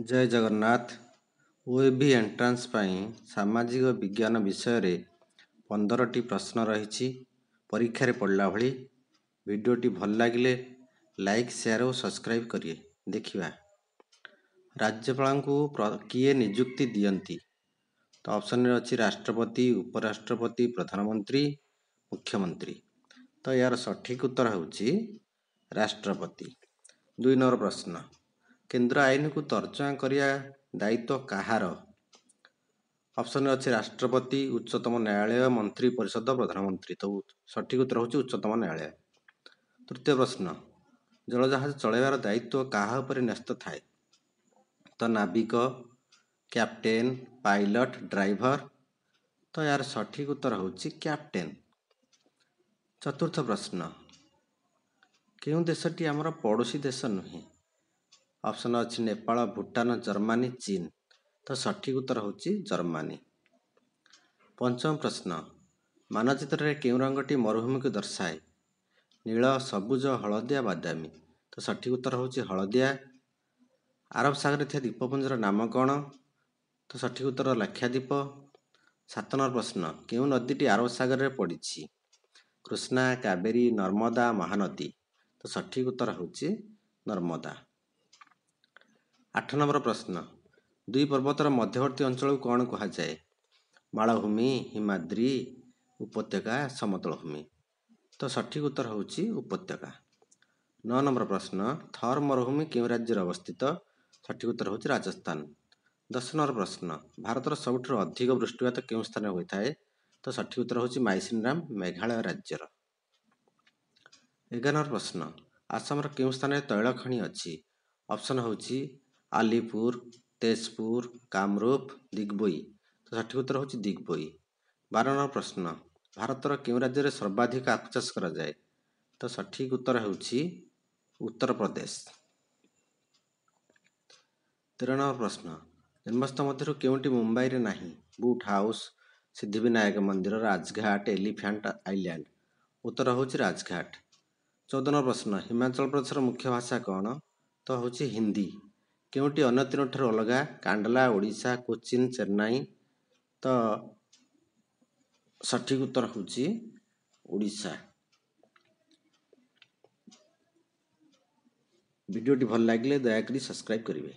ଜୟ Jagannath. OAV entrance ପାଇଁ ସାମାଜିକ ବିଜ୍ଞାନ ବିଷୟରେ 15ଟି ପ୍ରଶ୍ନ ରହିଛି, ପରୀକ୍ଷାରେ ପଡ଼ିଲା ଭଳି। ଭିଡ଼ିଓଟି ଭଲ ଲାଗିଲେ ଲାଇକ୍, ସେୟାର ଓ ସବସ୍କ୍ରାଇବ୍ କରିବେ। ଦେଖିବା, ରାଜ୍ୟପାଳଙ୍କୁ କିଏ ନିଯୁକ୍ତି ଦିଅନ୍ତି? ତ ଅପସନ୍ରେ ଅଛି ରାଷ୍ଟ୍ରପତି, ଉପରାଷ୍ଟ୍ରପତି, ପ୍ରଧାନମନ୍ତ୍ରୀ, ମୁଖ୍ୟମନ୍ତ୍ରୀ। ତ ଏହାର ସଠିକ୍ ଉତ୍ତର ହେଉଛି ରାଷ୍ଟ୍ରପତି। 2 ନମ୍ବର ପ୍ରଶ୍ନ, କେନ୍ଦ୍ର ଆଇନକୁ ତର୍ଜମା କରିବା ଦାୟିତ୍ୱ କାହାର? ଅପସନ୍ରେ ଅଛି ରାଷ୍ଟ୍ରପତି, ଉଚ୍ଚତମ ନ୍ୟାୟାଳୟ, ମନ୍ତ୍ରୀ ପରିଷଦ, ପ୍ରଧାନମନ୍ତ୍ରୀ। ତ ସଠିକ୍ ଉତ୍ତର ହେଉଛି ଉଚ୍ଚତମ ନ୍ୟାୟାଳୟ। ତୃତୀୟ ପ୍ରଶ୍ନ, ଜଳଜାହାଜ ଚଳାଇବାର ଦାୟିତ୍ୱ କାହା ଉପରେ ନ୍ୟସ୍ତ ଥାଏ? ତ ନାବିକ, କ୍ୟାପ୍ଟେନ୍, ପାଇଲଟ୍, ଡ୍ରାଇଭର। ତ ଏହାର ସଠିକ୍ ଉତ୍ତର ହେଉଛି କ୍ୟାପ୍ଟେନ୍। ଚତୁର୍ଥ ପ୍ରଶ୍ନ, କେଉଁ ଦେଶଟି ଆମର ପଡ଼ୋଶୀ ଦେଶ ନୁହେଁ? ଅପସନ୍ ଅଛି ନେପାଳ, ଭୁଟାନ, ଜର୍ମାନୀ, ଚୀନ। ତ ସଠିକ୍ ଉତ୍ତର ହେଉଛି ଜର୍ମାନୀ। ପଞ୍ଚମ ପ୍ରଶ୍ନ, ମାନଚିତ୍ରରେ କେଉଁ ରଙ୍ଗଟି ମରୁଭୂମିକୁ ଦର୍ଶାଏ? ନୀଳ, ସବୁଜ, ହଳଦିଆ, ବାଦାମୀ। ତ ସଠିକ୍ ଉତ୍ତର ହେଉଛି ହଳଦିଆ। ଆରବ ସାଗରରେ ଥିବା ଦ୍ୱୀପପୁଞ୍ଜର ନାମ କ'ଣ? ତ ସଠିକ୍ ଉତ୍ତର ଲାକ୍ଷାଦ୍ୱୀପ। 7 ନମ୍ବର ପ୍ରଶ୍ନ, କେଉଁ ନଦୀଟି ଆରବ ସାଗରରେ ପଡ଼ିଛି? କୃଷ୍ଣା, କାବେରୀ, ନର୍ମଦା, ମହାନଦୀ। ତ ସଠିକ୍ ଉତ୍ତର ହେଉଛି ନର୍ମଦା। 8 ନମ୍ବର ପ୍ରଶ୍ନ, ଦୁଇ ପର୍ବତର ମଧ୍ୟବର୍ତ୍ତୀ ଅଞ୍ଚଳକୁ କ'ଣ କୁହାଯାଏ? ମାଳଭୂମି, ହିମାଦ୍ରି, ଉପତ୍ୟକା, ସମତଳ ଭୂମି। ତ ସଠିକ୍ ଉତ୍ତର ହେଉଛି ଉପତ୍ୟକା। 9 ନମ୍ବର ପ୍ରଶ୍ନ, ଥର୍ ମରୁଭୂମି କେଉଁ ରାଜ୍ୟରେ ଅବସ୍ଥିତ? ସଠିକ୍ ଉତ୍ତର ହେଉଛି ରାଜସ୍ଥାନ। 10 ନମ୍ବର ପ୍ରଶ୍ନ, ଭାରତର ସବୁଠାରୁ ଅଧିକ ବୃଷ୍ଟିପାତ କେଉଁ ସ୍ଥାନରେ ହୋଇଥାଏ? ତ ସଠିକ୍ ଉତ୍ତର ହେଉଛି ମାଇସିନରାମ, ମେଘାଳୟ ରାଜ୍ୟର। 11 ନମ୍ବର ପ୍ରଶ୍ନ, ଆସାମର କେଉଁ ସ୍ଥାନରେ ତୈଳ ଖଣି ଅଛି? ଅପସନ୍ ହେଉଛି ଆଲିପୁର, ତେଜପୁର, କାମରୂପ, ଦିଗବୋଇ। ତ ସଠିକ୍ ଉତ୍ତର ହେଉଛି ଦିଗବୋଇ। 12 ନମ୍ବର ପ୍ରଶ୍ନ, ଭାରତର କେଉଁ ରାଜ୍ୟରେ ସର୍ବାଧିକ ଆଖୁ ଚାଷ କରାଯାଏ? ତ ସଠିକ୍ ଉତ୍ତର ହେଉଛି ଉତ୍ତରପ୍ରଦେଶ। 13 ନମ୍ବର ପ୍ରଶ୍ନ, ନିମ୍ନସ୍ଥ ମଧ୍ୟରୁ କେଉଁଟି ମୁମ୍ବାଇରେ ନାହିଁ? ବୁଟ୍ ହାଉସ୍, ସିଦ୍ଧିବିନାୟକ ମନ୍ଦିର, ରାଜଘାଟ, ଏଲିଫ୍ୟାଣ୍ଟ ଆଇଲ୍ୟାଣ୍ଡ। ଉତ୍ତର ହେଉଛି ରାଜଘାଟ। 14 ନମ୍ବର ପ୍ରଶ୍ନ, ହିମାଚଳ ପ୍ରଦେଶର ମୁଖ୍ୟ ଭାଷା କ'ଣ? ତ ହେଉଛି ହିନ୍ଦୀ। କେଉଁଟି ଅନ୍ୟ ତିନୋଟିଠାରୁ ଅଲଗା? କାଣ୍ଡଲା, ଓଡ଼ିଶା, କୋଚିନ୍, ଚେନ୍ନାଇ। ତ ସଠିକ୍ ଉତ୍ତର ହେଉଛି ଓଡ଼ିଶା। ଭିଡ଼ିଓଟି ଭଲ ଲାଗିଲେ ଦୟାକରି ସବସ୍କ୍ରାଇବ୍ କରିବେ।